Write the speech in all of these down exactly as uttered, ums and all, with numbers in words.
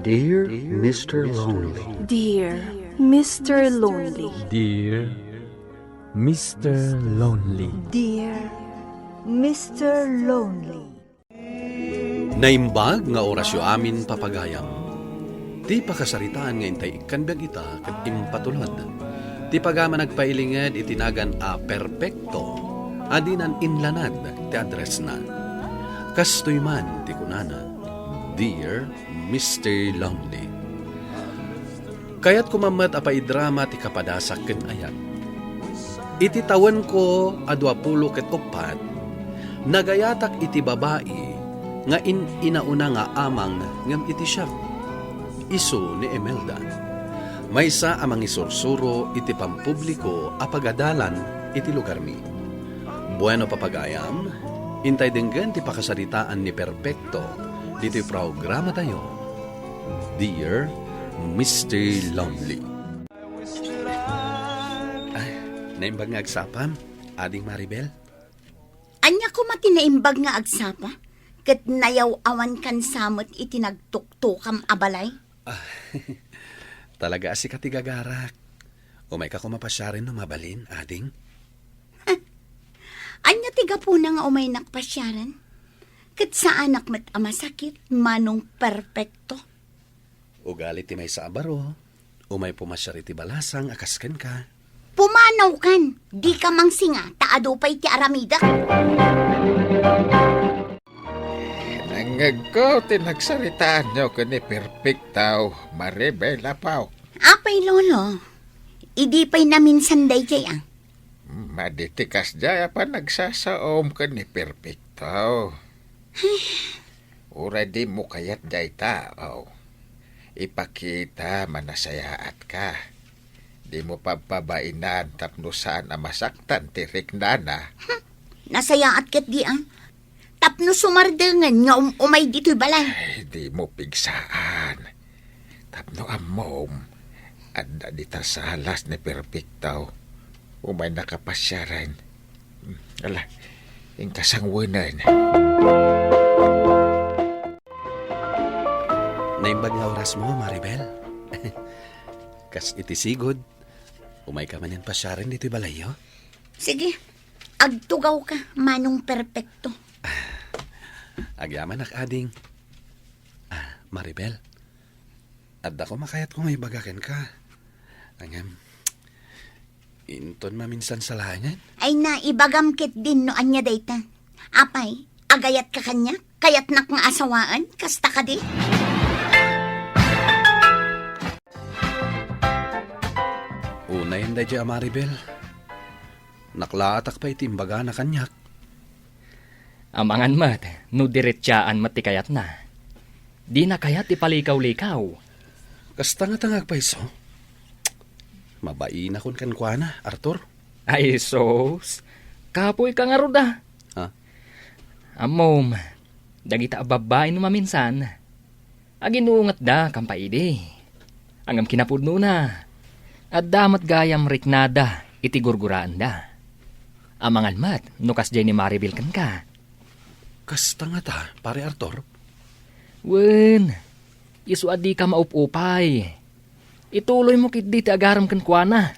Dear Mister Lonely. Dear Mister Lonely. Dear Mister Lonely. Dear Mister Lonely. Naimbag nga orasyo amin, papagayam. Ti pakasaritaan nga intay ikkan biag ita ket impatulod. Ti pagama nagpailinged iti nagan a perpekto a dinan inlanad ti addressna. Kastoy man ti kunana, Dear Mister Lonely. Kayatko man met a paidrama ti kapadasak ken ayat. Iti tawenko a duapulo ket uppat, nagayatak iti babai nga in-inauna nga amang ngem iti siak. Isu ni Imelda. Maysa a mangisursuro iti pampubliko a pagadalan iti lugarmi. Bueno, papagayam, intay denggen ti pakasaritaan ni Perfecto ditoy programatayo, Dear Mister Lonely. Ay, naimbag nga agsapam, Ading Maribel? Ania koma ti naimbag nga agsapa? Ket nayaw-awankan sa met iti nagtuktukam a balay? Ah, talaga a sika ti gagarak. Umayka koma pasiaren no mabalin, Ading? Ania ti gapuna nga umaynak pasiaren? Ket saanak met a masakit, Manong Perfecto. Ugali ti maysa a baro, umay pumasiar iti balasang a kas kenka. Pumanawkan, dika mangsinga, ta adu pay ti aramidek. Nangngegko ti nagsaritaanyo ken ni Perfecto, Maribel, apo. Apay, Lolo, idi pay naminsan daydiay, a? Madi ti kasdiay a panagsasaom ken ni Perfecto. Uray dimo kayat dayta, aw. Ipakita, manasayaatka. Dimo pabpabainan tapno saan a masaktan ti riknana. Hmm, nasayaat ketdi, a. Tapno sumardengen nga um-umay ditoy balay. Ay, dimo pigsaan. Tapno ammom, adda dita salas ni Perfecto. Umaynaka pasiaren. Ala, inka sangwenen. Naimbag nga orasmo, Maribel. Kas iti sigud, umayka manen pasiaren ditoy balayyo? Sige, agtugawka, Manong Perfecto. Agyamanak, Ading. Ah, Maribel, adda koma kayatko nga ibaga kenka. Ngem, inton maminsan sa laengen? Ay, na, ibagam ketdin no ania dayta. Apay, agayatka kaniak? Kayatnak nga asawaen? Kasta kadi? Unayen daydiay a Maribel. Naklaatak pay ti imbagana kaniak. Amangan met no diretsaan met ti kayatna. Dina kayat ti palikaw-likaw. Kasta ngata nga agpayso? Mabainakon kenkuana, Arthur. Ay, sus. Kapoyka ngarud, a. Ha? Ammom, dagita a babbai no maminsan, aginungetda kan paidi. Ngem kinapudnona, adda met gayam riknada iti gurguraenda. Amangan met no kasdiay ni Maribel kenka. Kasta ngata, Pare Arthur? Wen, isu a dika maup-upay. Ituloymo ketdi ti agarem kenkuana.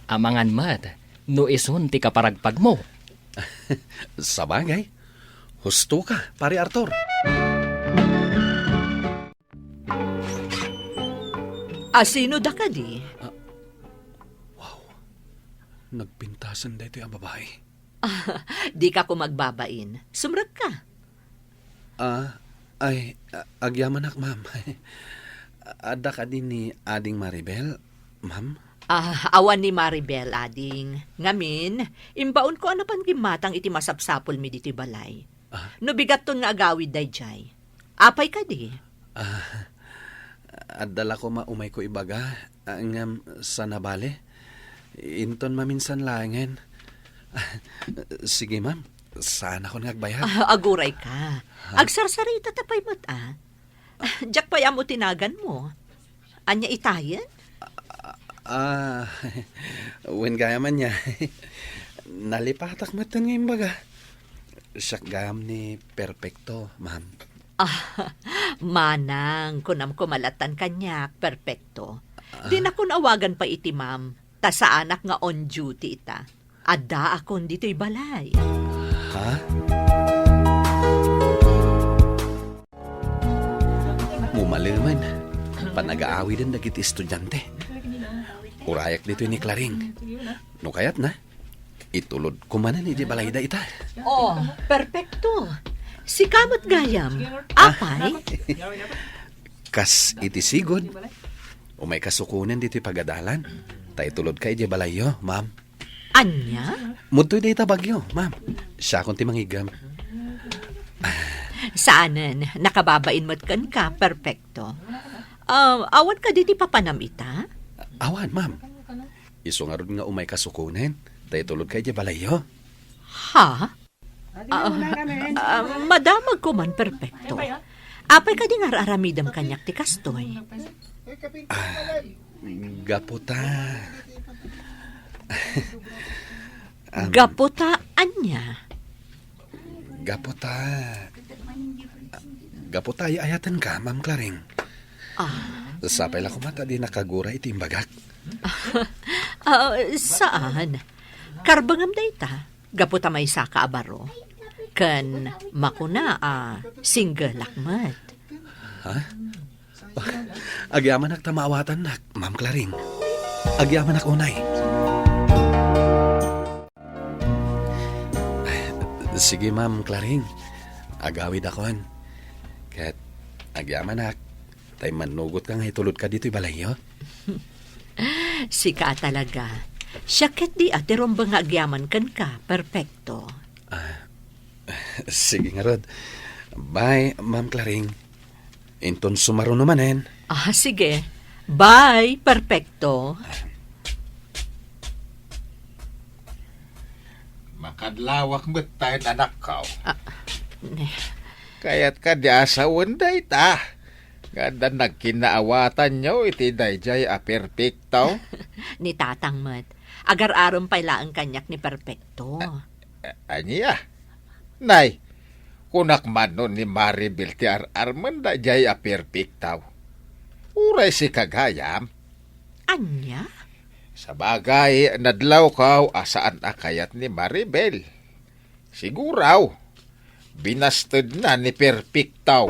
Amangan met no isun ti kaparagpagmo. Sabagay, husto ka, Pare Arthur. A, sino da kadi? Ah, wow. Nagpintasan daytoy a babai. Dika koma agbabain. Sumrekka. Ah, ay, a-, agyamanak, ma'am. Adda kadi ni Ading Maribel, ma'am? Ah, awan ni Maribel, Ading. Ngamin, imbaonko a napan gimmatang iti masapsapulmi ditoy balay. Ah. No bigatton nga agawid daydiay. Apay kadi? Ah, adda la koma umayko ibaga, ah, ngem sana bale. Inton maminsan laengen. Sige, ma'am. Saanakon nga agbayag. Ah, aguray ka. Ha? Agsarsarita ta pay met, a. Diak pay ammo ti naganmo. Ania itayen? Ah, wen gayam ania. Nalipatak metten nga imbaga. Siak gayam ni Perfecto, ma'am. Ah, Manang, kunam koma lattan kaniak, Perfecto. Ah? Dinakon awagan pay iti ma'am, ta saanak nga on duty ita. Addaakon ditoy balay. Ha? Mumaleman, panagaawiden dagiti estudiante. Urayak ditoy ni Claring. No kayatna, itulodko manen iti balayda ita. Oh, Perfecto. Sika met gayam. Ah. Apay? Kas iti sigud, umayka sukonen ditoy pagadalan. Ta itulodka iti balayyo, ma'am. Ania? Mudtoy dayta bagyo, ma'am. Siakon ti mangiggem. Saanen, nakababain met kenka, Perfecto. Ah, awan kadi ti papanam ita? Awan, ma'am. Isu ngarud nga umayka sukonen, ta itulodka iti balayyo. Ha? Ah, ah, madamagko man, Perfecto. Apay kadi nga ar-aramidem kaniak ti kastoy? Ah, gapu ta. Am, gapu ta ania? Gapu ta, gapu ta ay-ayatenka, Ma'am Claring. Ah. Sapay la koma ta di nakaguray iti imbagak. Ah, saan? Karbengem dayta. Gapu ta maysaka a baro, ken makuna a single-ak met. Ha? Agyamanak ta maawatannak, Ma'am Claring. Agyamanak unay. Sige, Ma'am Claring. Agawidakon. Ket agyamanak. Tay mannugotka nga itulodka ditoy balayyo? Sika a talaga. Siak ketdi a ti rumbeng nga agyaman kenka, Perfecto. Ah, sige ngarud. Bye, Ma'am Claring. Inton sumaruno manen. Ah, sige. Bye, Perfecto. Makadlawak met tayo, anakko. Ah, ne. Kayatka di a sawen dayta. Nga adda nagkinnaawatanyo iti daydiay a Perfecto? Ni tatang met, agar-arem pay laeng kaniak ni Perfecto. A-, a-, ania? Nay, kunak man no ni Maribel ti ar-armen daydiay a Perfecto. Uray sika gayam. Ania? Sabagay, nadlawko a saan a kayat ni Maribel. Siguro, binastedna ni Perfecto.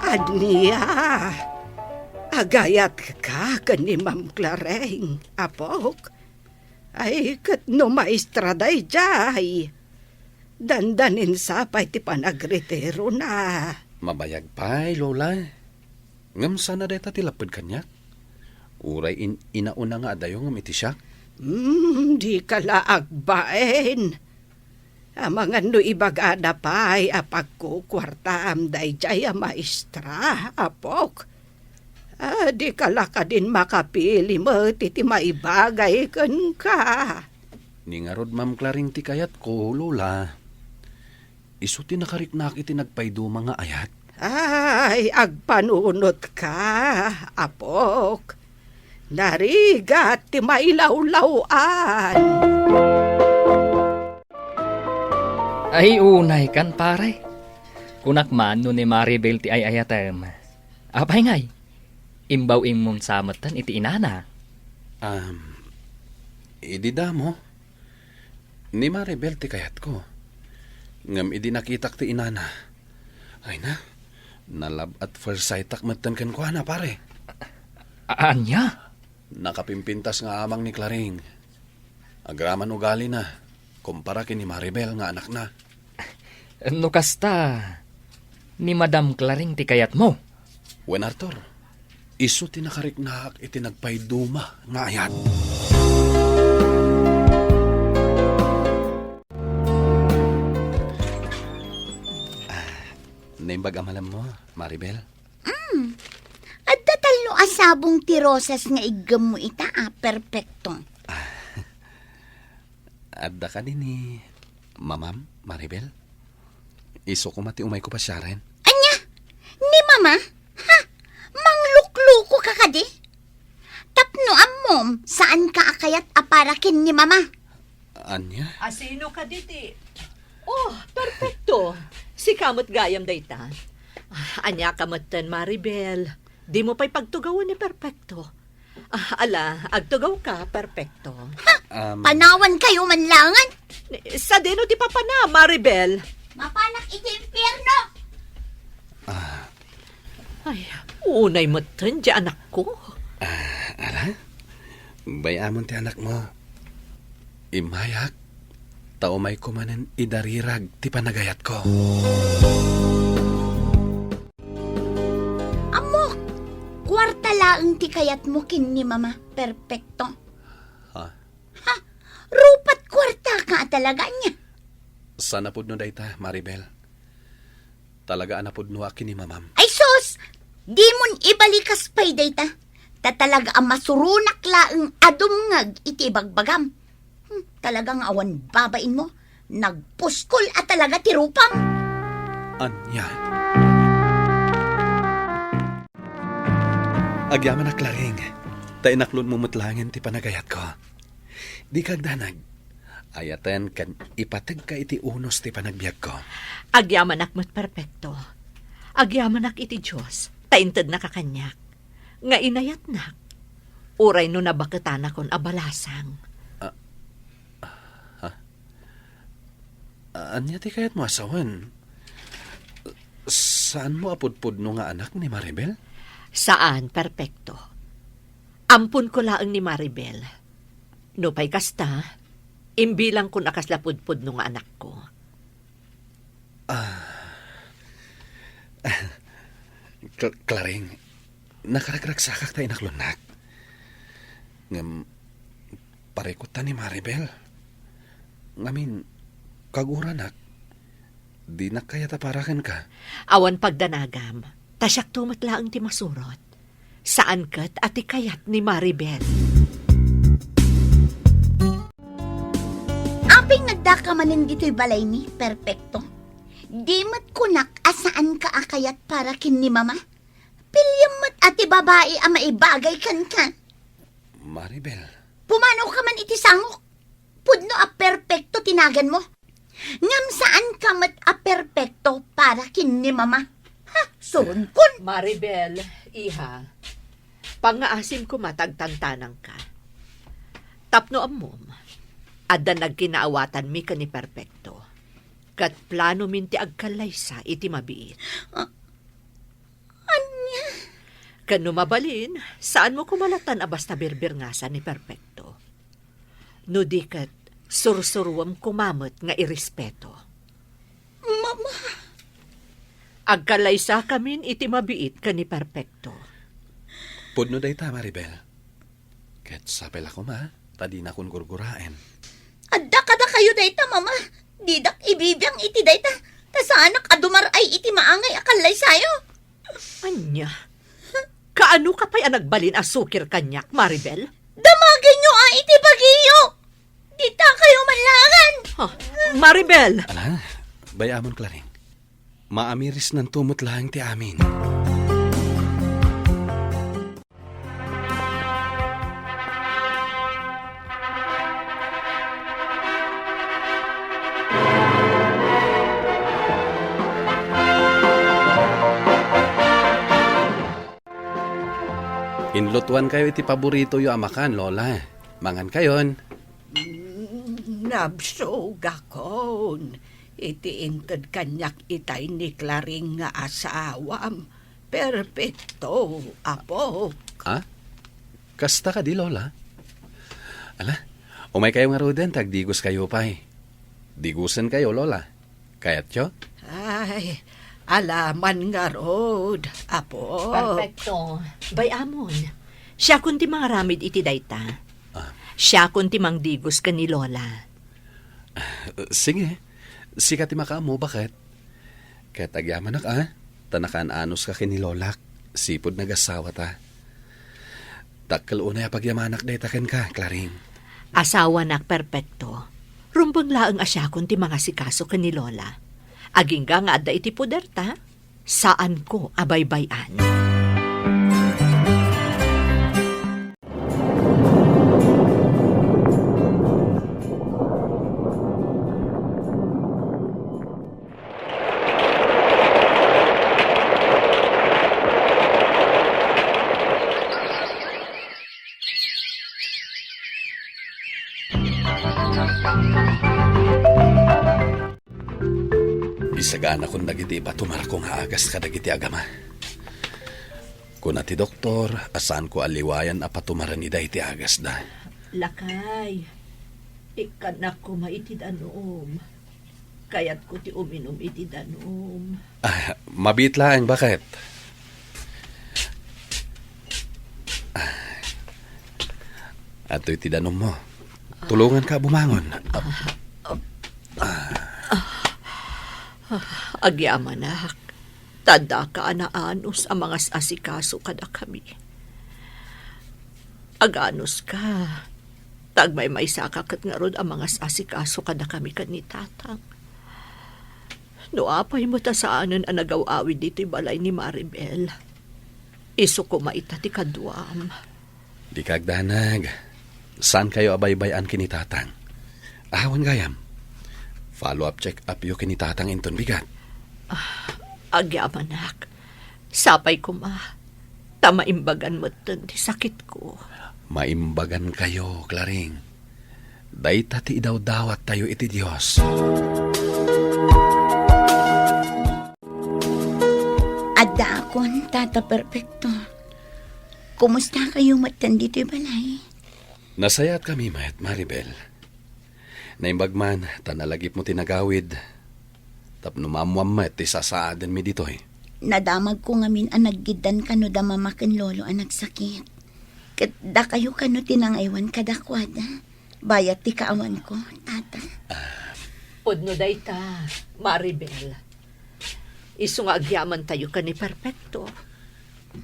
Ania? Agayatka ken ni Ma'am Claring, apok? Ay, ket no maestra daydiay, dandanin sa pay ti panagretirona. Mabayag pay, Lola. Ngem saan a dayta ti lapped kaniak? Uray in-, inauna nga adayo ngem iti siak? Hmm, dika la agbain. Amangan no ibagada pay a pagkukuartaam daydiay a maestra, apok. Ah, dika la kadin makapili met iti maibagay kenka. Ni ngarud, Ma'am Claring, ti kayatko, Lola. Isu ti nakariknaak iti nagpayduma nga ayat. Ay, agpanunotka, apok. Narigat ti mailawlaw-an. Ay, unaykan, pare. Kunak man no ni Maribel ti ay-ayatem. Apay ngay? Imbaw-immon sa metten iti inana. Um, idi damo, ni Maribel ti kayatko. Ngem idi nakitak ti inana, ay na, na-love at first sight-ak metten kenkuana, pare. A-, ania? Nakapimpintas nga amang ni Claring. Agraman ugalina, kumpara ken ni Maribel nga anakna. No kasta, ni Madam Claring ti kayatmo? Wen, Arthur, isu ti nakariknaak iti nagpayduma nga ayat. Ah, naimbag a malammo, Maribel? Mm. Adda tallo a sabong ti rosas nga iggemmo ita a Perfecto. Adda kadi ni Mamam, Maribel? Isu koma ti umayko pasiaren. Ania? Ni Mama? Ha? Manglukluko ka kadi? Tapno ammom, saan ka a kayat a para ken ni Mama. Ania? Asino kadi ti Oh, Perfecto. Sika met gayam dayta. Ah, ania ka metten, Maribel? Dimo pay pagtugawen ni Perfecto. Ah, ala, agtugawka, Perfecto. Um, Panawankayo man laengen. Sadino ti papana, Maribel? Mapanak iti impierno! Ah. Ay, unay metten ti anakko. Ah, ala? Bay-amon ti anakmo. Immayak, ta umayko manen idarirag ti panagayatko. Ammok! Kuarta laeng ti kayatmo ken ni Mama, Perfecto. Ha? Ha? Rupat kuarta ka talaga niya. Saan a pudno dayta, Maribel? Talaga a napudnoak ken ni Mamam. Ay sus! Dimon ibalikas pay dayta. Ta talaga a masuronak laeng a dumngeg iti ibagbagam. Hmm, talaga nga awan babainmo. Nagpuskol a talaga ti rupam. Ania? Agyamanak, Claring, ta inaklonmo met laengen ti panagayatko. Dika agdanag. Ayaten ken ipategka iti unos ti panagbiagko. Agyamanak met, Perfecto. Agyamanak iti Dios, ta intednaka kaniak. Nga inayatnak, uray no nabaketanakon a balasang. Ah, ha? Ania ti kayatmo a sawen? Saanmo a pudpudno nga anak ni Maribel? Saan, Perfecto. Amponko laeng ni Maribel. Nupay kasta, imbilangkon a kasla pudpudno nga anakko. Ah. Cl-, Claring, nakaragragsakak ta inaklonnak. Ngem, parikutta ni Maribel. Ngamin, kaguranak, dinak kayat a para kenka. Awan pagdanagam, ta siakto met laeng ti masurot. Saan ket a ti kayat ni Maribel. Apay nga addaka manen ditoy balaymi, Perfecto? Di met kunak a saanka a kayat para ken ni Mama? Piliem met a ti babai a maibagay kenka. Maribel. Pumanaw ka man iti sangok. Pudno a Perfecto ti naganmo. Ngem saan ka met a Perfecto para ken ni Mama. Ha, suronkon. Maribel, iha, pangngaasim koma ta agtantanangka. Tapno ammom, adda nagkinaawatanmi ken ni Perfecto. Ket planomin ti agkallaysa iti mabiit. Ah, ania? Ken no mabalin, saanmo koma latan a basta birbirngasan ni Perfecto. No di ket, sursuruem koma met nga irespeto. Mama! Agkallaysakamin iti mabiit ken ni Perfecto. Pudno dayta, Maribel. Ket sapay la koma, ta dinakon gurguraen. Adda kadakayo dayta, Mama. Didak ibibiang iti dayta, ta saanak a dumar-ay iti maangay a kallaysayo. Ania? Kaano ka pay a nagbalin a sukir kaniak, Maribel? Damagenyo a iti bagiyo! Ditakayo man laengen! Ha? Maribel! Ala, bay-amon, Claring. Maamirisnanto met laeng ti amin. Inlutuankayo iti paboritoyo a makan, Lola. Mangankayon. Mm, nabsogakon iti inted kaniak itay ni Claring nga asawam. Perfecto, apok. Ah? Kasta kadi, Lola? Ala, umaykayo ngaruden ta agdigoskayo pay. Digusenkayo, Lola. Kayatyo? Ay, alaman ngarud, apok. Perfecto. Bay-amon. Siakon ti mangaramid iti dayta. Ah. Siakon ti mangdigos ken ni Lola. Sige. Sika ti makaammo, baket. Ket agyamanak, a, ta nakaan-anos ka ken ni Lolak, sipud nagasawata. Dakkel unay a pagyamanak dayta kenka, Claring. Asawanak, Perfecto. Rumbeng laeng a siakon ti mangasikaso ken ni Lola. Agingga nga adda iti poderta, saanko a baybay-an. Isaganakon dagiti ipatumarko nga agas kadagiti agama. Kuna ti doktor a saanko a liwayan a patumaranida iti agasda. Lakay, ikkannak koma iti danum. Kayatko ti uminum iti danum. Ah, mabiit laeng, baket. Ah, adtoy ti danummo. Tulonganka a bumangon. Agyamanak, ta daka a naanus a mangas-asikaso kadakami. Aganuska, ta agmaymaysaka ket ngarud a mangas-asikaso kadakami ken ni Tatang. No apay met a saanen a nagaw-awid ditoy balay ni Maribel, isu koma ita ti kaduam. Dika agdanag. Saankayo a baybay-an ken ni Tatang. Awan gayam. Follow-up check-upyo ken ni Tatang inton bigat. Ah, agyamanak. Sapay koma. Ta maimbagan metten ti sakitko. Maimbagankayo, Claring. Dayta ti idawdawattayo iti Dios. Addaakon, Tata Perfecto. Kumustakayo metten ditoy balay? Nasayaat kami met, Maribel. Naimbag man ta nalagipmo ti nagawid tapno maammoam met ti sasaadenmi ditoy. Nadamagko ngamin a naggiddan kano da Mama ken Lolo a nagsakit. Ket dakayo kano ti nangaywan kadakuada. Bayat ti kaawanko, Tata. Pudno dayta, Maribel. Isu nga agyamantayo ken ni Perfecto.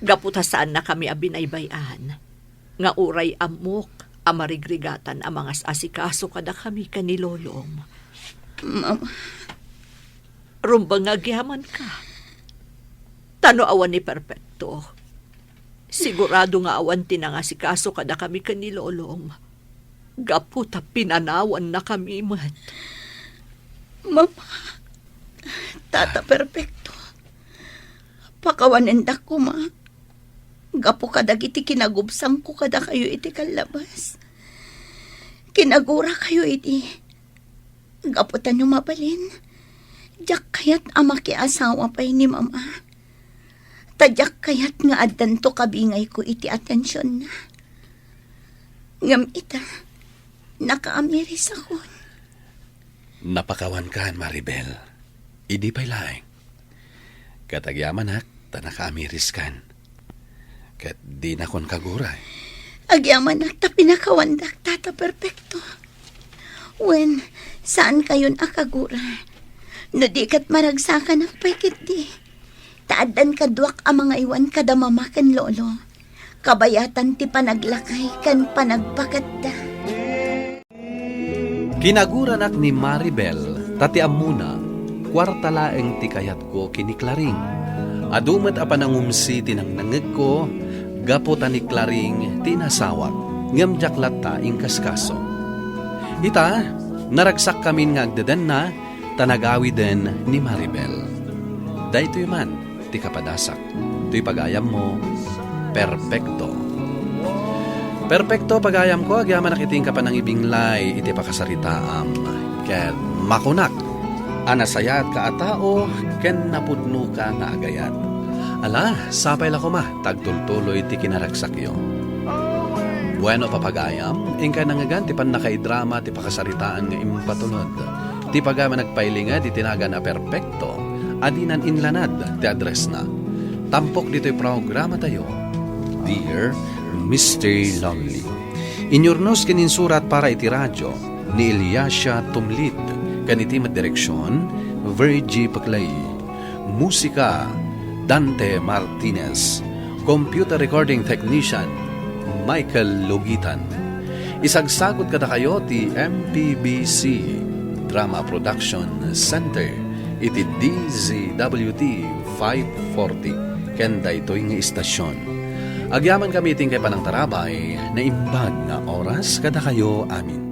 Gapu ta saannakami a binaybay-an nga uray ammok a marigrigatan a mangas-asikaso kadakami ken ni Lolom. Mama. Rumbeng nga agyamanka. Ta no awan ni Perfecto, sigurado nga awan ti nangasikaso kadakami ken ni Lolom. Gapu ta pinanawannakami met. Mama, Tata Perfecto, pakawanendak koma. Gapu kadagiti kinagubsangko kadakayo iti kallabas. Kinagurakayo idi. Gapu ta no mabalin, diak kayat a makiasawa pay ni Mama. Ta diak kayat nga addanto kabingayko iti atensionna. Ngem ita, nakaamirisakon. Napakawankan, Maribel. Idi pay laeng. Ket agyamanak ta nakaamiriskan. Ket dinakon kaguray. Agyamanak ta pinakawandak, Tata Perfecto. Wen, saankayon a kagura. No di ket maragsakanak pay ketdi. Ta addan kaduak a mangaywan kada Mama ken Lolo. Kabayatan ti panaglakay ken panagpaketda. Kinaguranak ni Maribel, ta ti ammona, kuarta laeng ti kayatko ken ni Claring. Adu met a panangumsi ti nangnangegko, gapu ta ni Claring ti inasawak, ngem diak latta inkaskaso. Ita, naragsakkamin nga agdedenna, ta nagawiden ni Maribel. Daytoy man ti kapadasak. Toy pagayammo, Perfecto. Perfecto, pagayamko, agyamanak iti inka panangibinglay iti pakasaritaam. Ket makunak a nasayaatka a tao ken napudnoka nga agayat. Ala, sapay la koma ta agtultuloy ti kinaragsakyo. Bueno, papagayam, inka nangngegan ti pannakaidrama ti pakasaritaan nga impatulod. Ti pagayam a nagpailinged iti nagan a Perfecto a dinan inlanad ti addressna. Tampok ditoy programatayo, Dear Mister Lonely. Inyurnos ken insurat para iti radio ni Eliasia Tumlid, ken iti met direksion, Virgie Paclay. Musika, Dante Martinez. Computer recording technician, Michael Logitan. Isagsagut kadakayo ti M P B C Drama Production Center iti D Z W T five forty ken daytoy nga istasion. Agyamankami iti inkay panangtarabay, naimbag nga oras kadakayo amin.